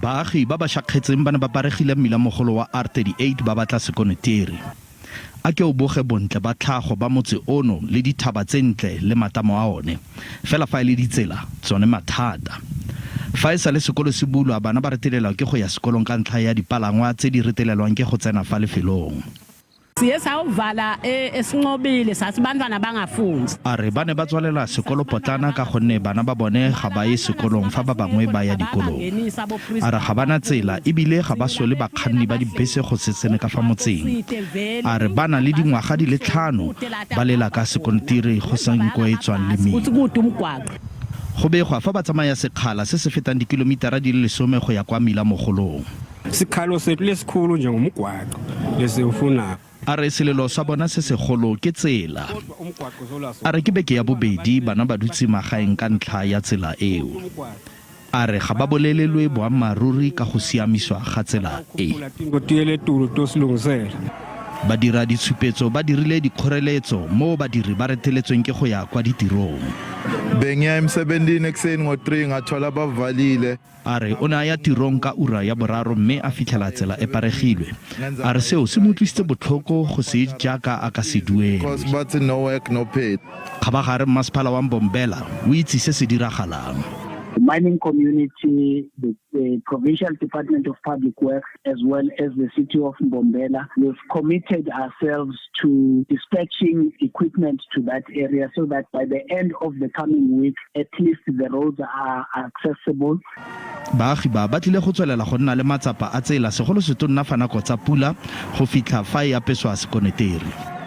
Baagi ba ba šakgetseng ba ne ba paregile mmilamogolo wa R38 ba batla sekoneteri. A ke o boge bontle ba tlhago ba motse ono le dithaba tse ntle le matamo a one. Fela fa e le ditsela, tsone mathata. Fa e sale sekolo se bulwa, bana ba retelelwa ke go ya sekolong ka ntlha ya dipalangwa tse di retelelwang ke go tsena fa lefelong. Siye sawuvala eSinqobile sathi bantwana bangafundi. A re ba ne ba tswalela sekolo potlana ka gonne bana ba bone ga ba ye sekolong fa ba bangwe ba ya dikolong. A re ga ba na tsela e bile ga ba sole bakganni ba dibese go se tsene ka fa motseng. A re ba na le dingwaga di le tlhano ba lela ka sekontiri go se nko e tswang lemina. Go begwa fa ba tsamaya sekgala se se fetang dikilomitara di le lesome go ya kwa Milamogolong. Sikhalo sethu lesikhulu nje ngumgwaqo lesiwufunayo. A re selelo sa bona se segolo ke tsela. A re ke beke ya bobedi bana ba dutse magaeng ka ntlha ya tsela eo. A re ga ba bolelelwe boammaaruri ka go siamiswa ga tsela e. Badira ditshupetso ba dirile dikgoreletso moo badiri ba reteletsweng ke go ya kwa ditirong. Bengiya emsebenzini ekuseni ngo-three ngathola bavalile. A re o ne a ya tirong ka ura ya boraro mme a fitlhela tsela e paregilwe. A re seo se mo utlwisitse botlhoko go se jaaka a ka se duelwe. Kgabagare mmasepala wa Mbombela o itse se se diragalang. The mining community, the, the Provincial Department of Public Works, as well as the city of Mbombela, we've committed ourselves to dispatching equipment to that area so that by the end of the coming week, at least the roads are accessible. Baagi ba ba tlile go tswelela go nna le matsapa a tsela segolo setonna fa nako tsa pula go fitlha fa e apeswa sekoneteri.